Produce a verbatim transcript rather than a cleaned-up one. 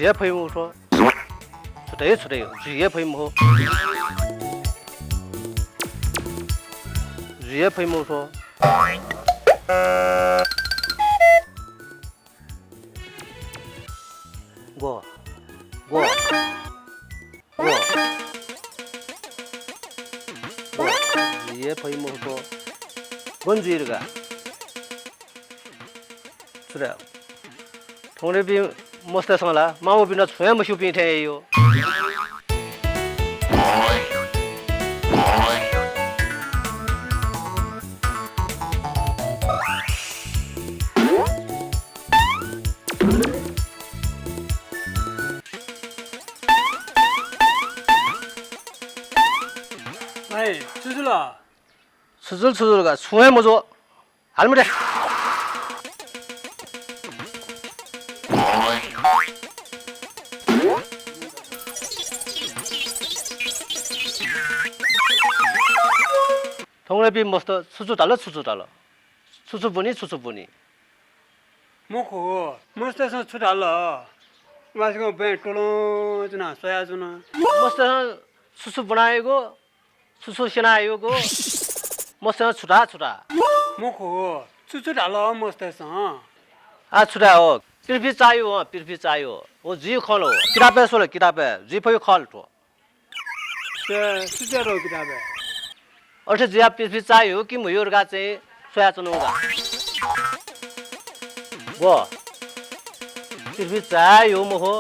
हे फइ मखु थ्व। छु धाइ, छु धाइ, जुइ हे फइ मखु। जुइ हे फइ मखु थ्व। ग्व, ग्व, ग्व। ग्व। जुइ हे फइ मखु थ्व। गन जुइ धकाः। छु धाये? थौंकन्हय्‌पिं मस्तय्‌सं ला मांबौपिन्त छुं हे मस्यूपिं थें याइ। भाइ, छु जुल? छु जुल, छु जुल का? छुं हे मजू। हाल मते। थौंकन्हय्‌पिं मस्त छु छु धाल, छु छु धाल? छु छु ब्वनी, छु छु ब्वनी? मखु, मस्तय्‌सं छु धाल? मासिकं बँय् त्वलंच्वनाः स्वयाच्वन। मस्तय्‌सं छु छु ब्वनाहयागु? छु छु स्यनाहयागु? मस्तय्‌सं छु धाः, छु धाः? मखु, छु छु धाल मस्तय्‌सं? आः छु धाये हो? पृथ्वी चाःह्यू हँ, पृथ्वी चाःह्यू। व जुइ खँ ला व। किताबय् स्व ला, किताबय्। जुइ फइगु खः ला थ्व। छु, छु च्वयातःगु किताबय्? अथे जुयाः पृथ्वी चाःह्यू कि मह्यू धकाः चाहिँ स्वयाच्वनागु का। व पृथ्वी चाःह्यू मखु।